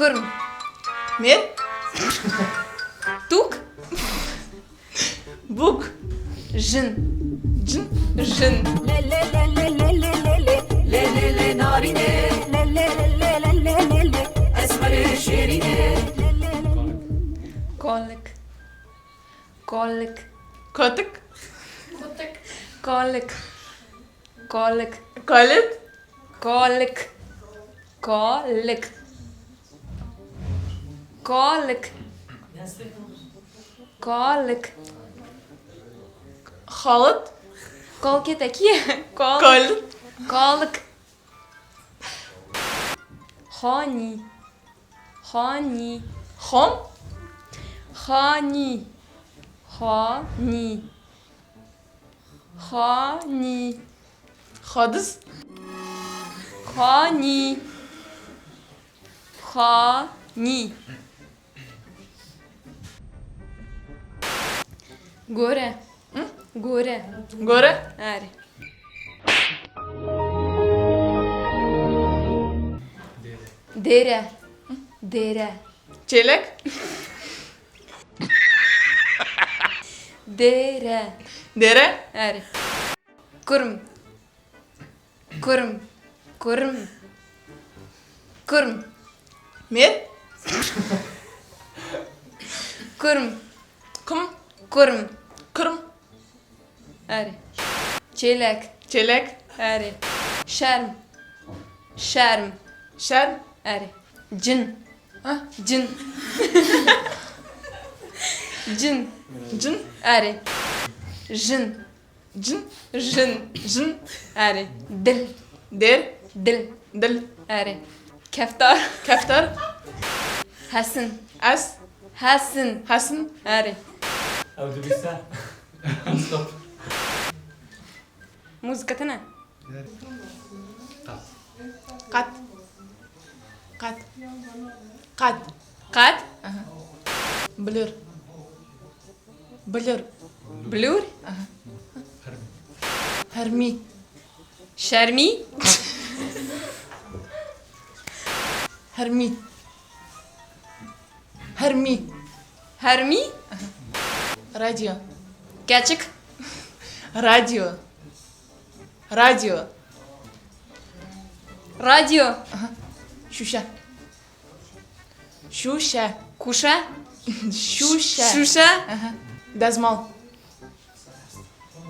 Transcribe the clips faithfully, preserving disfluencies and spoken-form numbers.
Kurm. Mêr. Tûk. Bûk. Jin. Cin. Jin. Kolik. Kolik. Kotik. Kolik. Kolik. Kolik. Kolik. Kolik. Kolik. Kolik. Xalit. Kolkê te kî ye? Kolik. Kolik. Kolik. Xanî. Xanî. Xan. Xanî. Xanî. Xanî. Xadiz. Xanî. Xanî. Gore. Hı? Gore. Gore. Erê. Dêre. Dêre. Çêlek. Dêre. Dêre. Erê. Kurm. Kurm. Kurm. Kurm. Mêr. Kurm. Kim. Kurm. Kirm. Erê. Çêlek. Çêlek. Erê. Şerm. Şerm. Şerm. Erê. Cin. Ha? Cin. Cin. Cin. Erê. Jin. Cin. Jin. Jin. Erê. Dil. Dêr. Dil. Dil. Erê. Keftar. Keftar. Hesin. Es. Hesin. Hesin. Erê. Ew dibîse. Stop. Muzika tune. Qat. Qat. Qat. Qat. Qat. Aha. Bilur. Bilur. Bilur. Aha. Hermî. Şermî. Hermî. Hermî. Hermî. Radyo. Keçik. Radyo. Radyo. Radyo. Aha. Şûşe. Şûşe. Kuşe. Şûşe. Şûşe. Aha. Dezmal.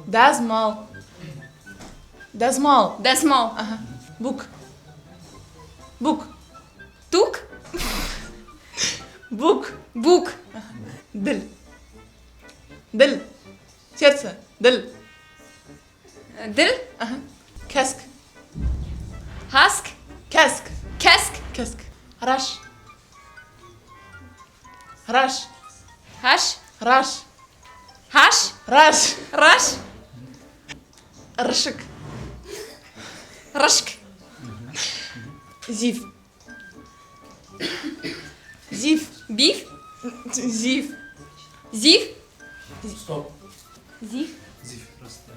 Dezmal. Dezmal. Desmal. Aha. Bûk. Bûk. Tûk. Bûk. Bûk. Aha. Dil. Dil. Serse. Dil. Dil. Aha. Kesk. Hask. Kesk. Kesk. Kesk. Reş. Reş. Haş. Reş. Haş. Reş. Reş. Rişik. Rişk. Zîv. Zîv. Bîv. Zîv. Zîv. Stop. Zîv. Zîv. Rast.